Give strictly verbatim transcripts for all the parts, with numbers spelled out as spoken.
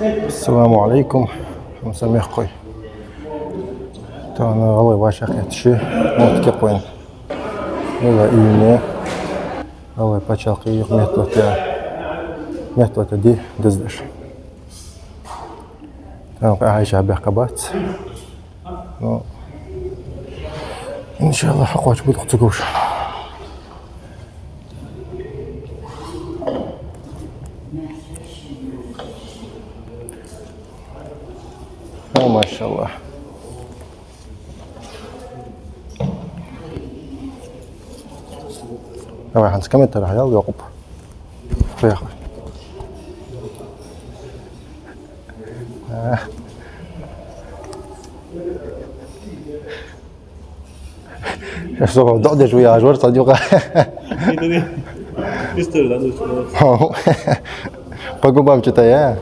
Ассаламу Ӏалайкум, хьамсара мехкахой. Тахан гӀалгӀай вӀашагӀкхеташ я моттиг кхоачаш. Из июне гӀалгӀай паччахьалкхе юха метталатта, метталатта ди даздеш. Тахан кхы Ӏайша бехк бац. Ну, иншаллахӀ, хьакхоачаш ба дукха ца гуш. О, машаллахӀ. Давай, хӀанз комментарий ял, Якъуб. Поехали. А. Сейчас доӀа деш вай яхаш вар цхьа юкъа. По губам читая.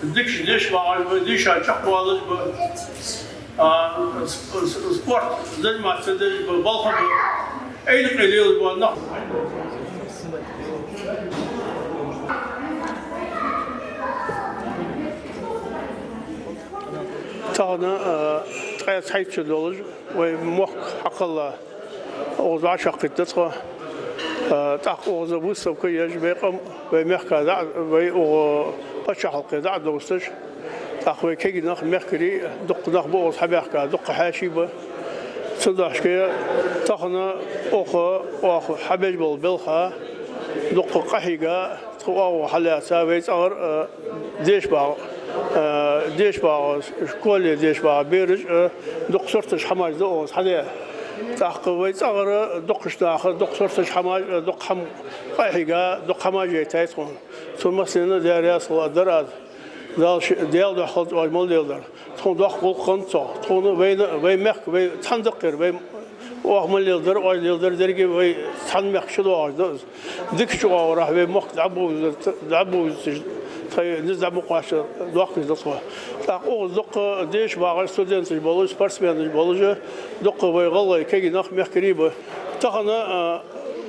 Дикача дешаш багӀаш ба, дийша чакхвалаш ба. А, с-, с-, спорт заниматься деш ба, балха ба. Ӏайна къе лелаш ба нах. Тахан, а, ткъаь цхьайтта шу долаш вай мохк хьакхелла. Укхаза вӀашагӀкхийтта тхо. А, тӀаккха укхаза выставка еш, вай къам, вай мехка дӀа, вай укх паччахьалкхе дӀа а довзийташ. ТӀаккха вай кегий нах, мехкарий, дукха нах ба укхаза хьабаьхка, дукха хьаьший ба. Цудухьа тахан укх оаха хьабеш бола балха дукха къахьийга, тха оагӀув хьалаьца, вай цӀагӀара, а, деша багӀа, а, деша багӀа, школе деша багӀа бераш, а, дукха сурташ, хӀамаш да укхаза хьадаь. ТӀаккха вай цӀагӀара дукхача наха дукха сурташ, хӀамаш, а, дукха хӀама къахьийга, дукха хӀамаш яйтай тхона. Цун массанена Даьла раьза хилва дар аз. Дала ши-, Даьла духьа хилда оаш мел леладер. Тхона доккха гӀулакх хиннад цох. Тхона вайна, вай мехка, вай цхьана даккхар, вай оаха мел леладер, оаш леладер деррига вай цхьан мехка чудоагӀаш да из. Дикача оагӀорахьа вай мохк дӀабовза-, дӀабовзийташ, тхоай низ дӀабоккхача доаккхаш да тхо. ТӀаккха укхаза дукха деша багӀаш студенташ болаш, спортсменаш болаш, дукха вай гӀалгӀай кегий нах, мехкарий ба. Тахан, а,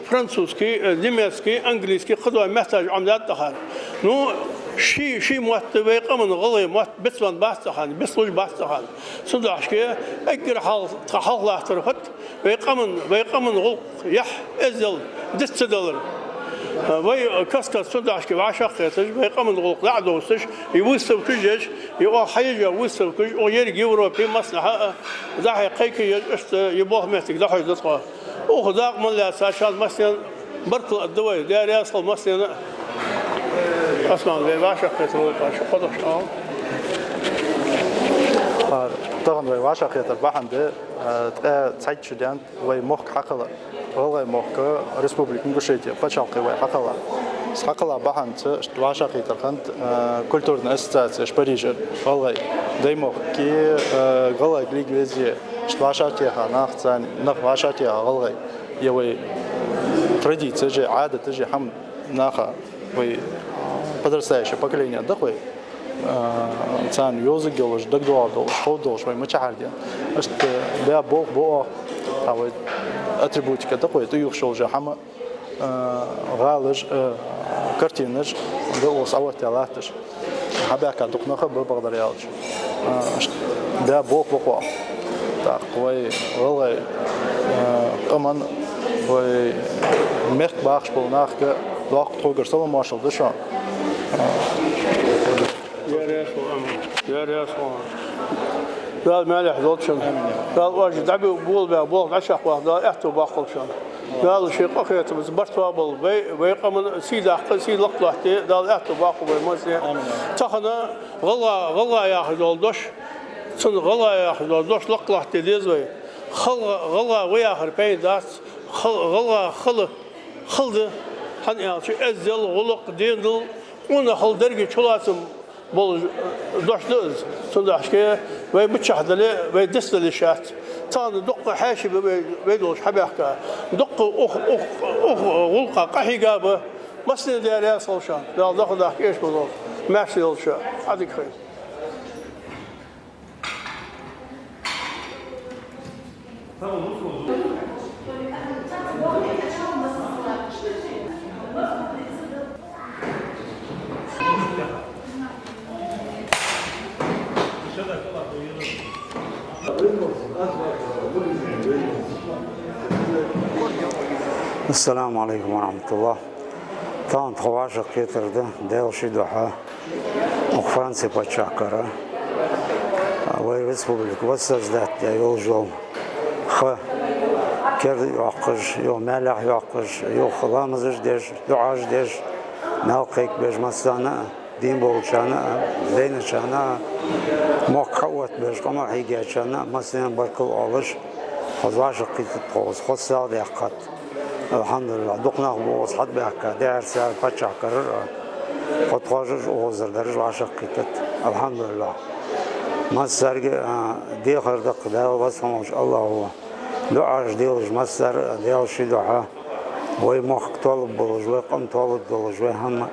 французский, э, немецкий, английский, кхыдола метташ Ӏомадаьд тӀаккха. Ну, ший, ший мотт, вай къаман гӀалгӀай мотт бицбенна бац тӀаккха, бицлуш бац тӀаккха. Цудухьа эггара хьалха, тха хьалха латтар фуд, вай къаман, вай къаман гӀулакх, яхь, эздел диц ца далар. Э, вай каст-каста цудухьа вӀашагӀкхеташ, вай къаман гӀулакх дӀа а довзийташ, из выставкаш еш, из оаха хьаеш йола выставкаш, укх еррига Европе массанахьа, э, дӀа-хьа кхайкаеш, иштта из болх-моттиг дӀахьош да тхо. Укх дакъа мел лаьца шоана массанена баркал аргда вай, Даьла раьза хилва массанена. Осман, вай вӀашагӀкхетар волаш, шо кхоадаш ала. А, тахан вай вӀашагӀкхетара бахьан да, а, ткъаь цхьайтта шу даьннад вай мохк хьакхелла, гӀалгӀай мохк, Республика Ингушетия, паччахьалкхе вай хьакхелла. Из хьакхелла бахьанца вӀашагӀкхетар хиннад, а, культурная ассоциация Парижера гӀалгӀай Даймохк, а, гӀалгӀай лига везде, иштта вӀашагӀтеха нах, царна нах вӀашагӀтеха гӀалгӀай. Е вай традицеш, Ӏадаташ, хӀама наха, вай подрастающее поколение да-кх вай, а, царна йовзаргйолаш, дагадоагӀаргдолаш, ховргдолаш вай мичахьара дена. Иштта баь болх ба оаха, а, вай атрибутика да-кх вай, тӀаювхаш йола хӀама, а, гӀалаш, а, картинаш да укхаза Ӏооттаяь латташ. Хьабаьхка дукха нах ба, бакъдар аьлча. А, аш-, баь болх ба-кх. ТӀаккха вай гӀалгӀай, а, къаман, вай мехка бахаш бола нахага доккха тхогара салам-моаршал да шоана. Яр ясо, амин. Яр ясо. Дала маьлехь долда шун. Амин. Дала оаш дӀабу-, болабаь болх дӀачакхбаккха, Дала аьттув боаккхалба шун. Дала ший къахетамца барт тоаболба вай, вай къаман сий даккха, сий лакхлоатта, Дала аьттув боаккхалба вай массане. Амин. Тахан гӀалгӀа, гӀалгӀа яхаш дола дош, цун гӀалгӀа яхаш дола дош лакхлоатта деза вай. ГӀалгӀа, гӀалгӀа ва яхар пайда дац, хал-, гӀалгӀа хала хала да, хӀана аьлча, эздел, гӀулакх, денал, къонахчал, деррига чулоацам болаш дош да из. Цудухьа вай мичахьа дале а, вай дицдала йиш яц. Тахан дукха хьаьший ба вай, вай долча хьабаьхка. Дукха укх, укх, укх гӀулакха къахьийга ба. Массанена Даьла раьза хилва шоана. Дала дукха дахка эшам болба. Маьрша йолда шо. Ӏадика хийла. السلام عليكم ورحمة الله. Тахан тха вӀашагӀкхетар да, Даьла ший духьа, укх Франце паччахьалкхера вай республика воссоздать даь йолаш йола ха керда йоаккхаш, юха маьлехьа йоаккхаш, юха ламазаш деш, дуӀаш деш, маьл кхайкабеш массанена а, дийна болчарна а, дайначарна а, мохк хьаоттабеш къаман хьийгачарна а массанена баркал оалаш, хоза вӀашагӀкхийттад тхо, хоза сагӀа даьккхад. Алхьамдулиллахь, дукха нах ба укхаза хьатӀабаьхка, дехьара-сехьара паччахьалкхерара а, кхо-тхо жожагӀате укхазара дараш вӀашагӀкхийттад. Алхьамдулиллахь. Массарга а дехар да-кх Дала, веза хинна волча АллахӀа. ДуӀаш делаш массара а Даьла ший духьа, вай мохк тоалургболаш, вай къам тоалургдолаш, вай хӀама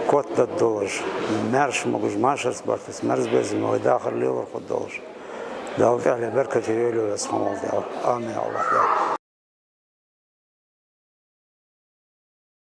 котдаргдолаш, маьрша могаш, машарца, бартаца, мерза-безам вай дахар лелар хургдолаш. Дала тӀехьале беркате йойла, веза хинна волча Дала. Амин, АллахӀ Дала.